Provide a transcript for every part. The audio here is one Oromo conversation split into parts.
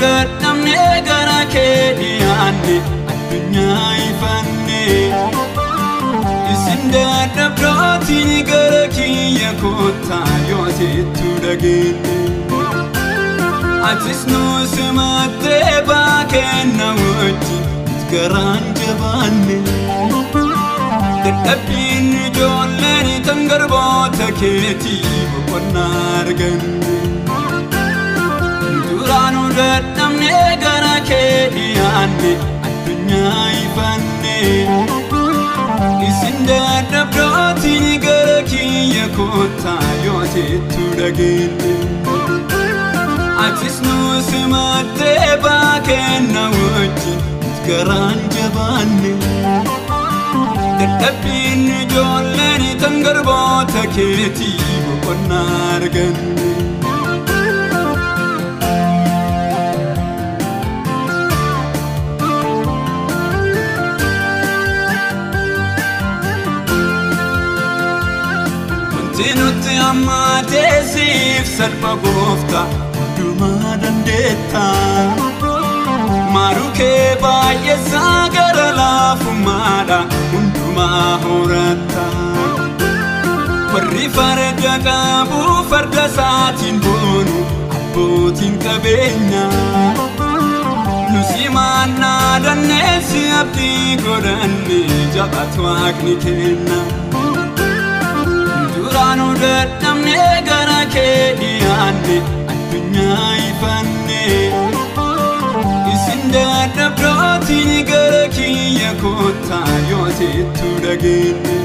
Dadhabnee gara kee dhiyaanne addunyaa ifanne. Isin dadhabdootiin gara kiyya kottaa yoo jettu dhageenye. Atis nu simattee baakenna wajjin garaan jabaanne. Dadhabbiin ijoolleen tan garboota keetii boqonnaa arganne. Duraanuu dadhabnee gara kee dhiyaanne addunyaa ifanne. Isin dadhabdootiin gara kiyya kottaa yoo jettu dhageenye. Atis nu simattee baakenna wajjin garaan jabaanne. Dadhabbiin ijoolleen tan garboota keetii boqonnaa arganne. Wanti nuti hammaatee siif salpha gooftaa hundumaa dandeetta. Maaruu kee baay'eessaa gara laafummaadha hundumaa horatta. Warri farda qabu farda isaatiin boonu abbootiin qabeenya. Nu simaannaa danneessi abdii godhanne jabaatu waaqni kenna. Duraanuu dadhabnee gara kee dhiyaanne addunyaa ifanne. Isin dadhabdootiin gara kiyya kottaa yoo jettu dhageenye.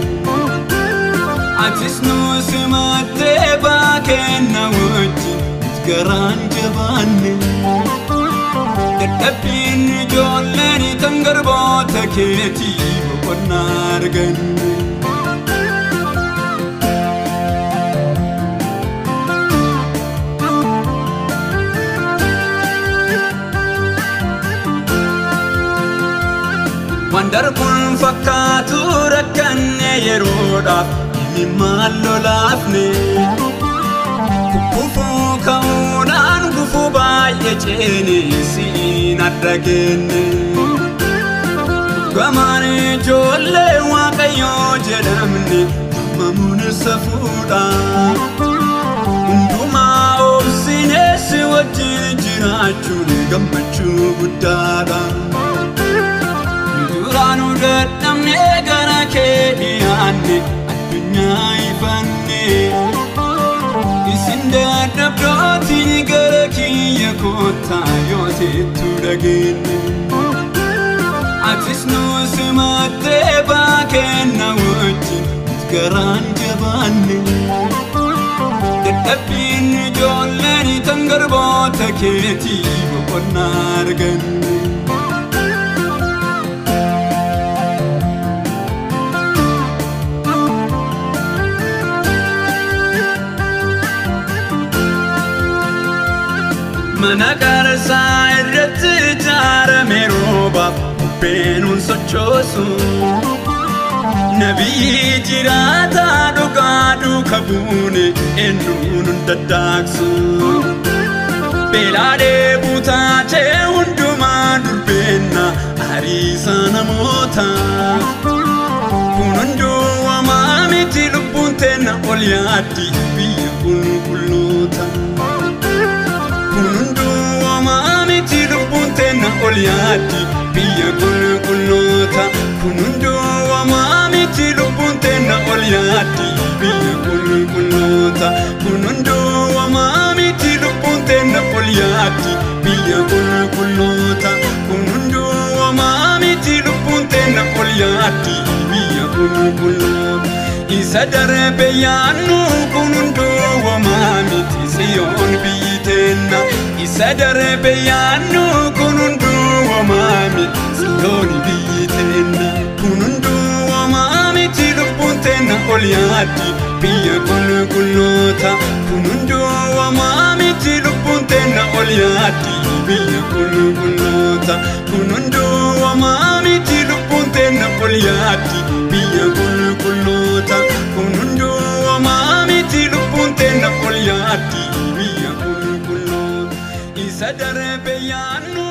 Atis nu simattee baakenna wajjin garaan jabaanne. Dadhabbiin ijoolleen tan garboota keetii boqonnaa arganne. Waan darbuun fakkaatu rakkanne yeroodhaaf imimmaan lolaafne. Kukkufuu ka'uudhaan gufuu baay'ee ceene siin adda geenne. Gamaan ijoollee Waaqayyoo jedhamne waamamuun safuudha. Hundumaa obsinee si wajjin jiraachuun gammachuu guddaadha. Duraanuu dadhabnee gara kee dhiyaanne addunyaa ifanne. Isin dadhabdootiin gara kiyya kottaa yoo jettu dhageenye. Atis nu simattee baakenna wajjin garaan jabaanne. Dadhabbiin ijoolleen tan garboota keetii boqonnaa arganne. Mana qarsaa irratti ijaarame roobaaf bubbeenuun sochoosu. Nabiyyi jiraataa dhugaa duuka buune eenyuun hin daddaaqsu. Beelaa dheebuu taatee hundumaa durbeenna ariisaa namoota. Kun hunduu wamaa miti lubbuun teenna ol yaaddi biyya qulqulloota. Kun hunduu wamaa miti lubbuun teenna ol yaaddi biyya qulqulloota. Kun hunduu wamaa miti lubbuun teenna ol yaaddi biyya qulqulloota. Kun hunduu wamaa miti lubbuun teenna ol yaaddi biyya qulqulloota. Kun hunduu wamaa miti lubbuun teenna ol yaaddi biyya qulqulloota. Isa darbe yaannu kun hunduu wamaa miti siyoon biyyi teenna. Isa darbe yaannu kun hunduu wamaa miti siyoon biyyi teenna. Kun hunduu wamaa miti lubbuun teenna ol yaaddi biyya qulqulloota. Kun hunduu wamaa miti lubbuun teenna ol yaaddi biyya qulqulloota. Kun hunduu wamaa miti lubbuun teenna ol yaaddi biyya qulqulloota. Kun hunduu wamaa miti lubbuun teenna ol yaaddi biyya qulqulloota. Isa darbe yaannu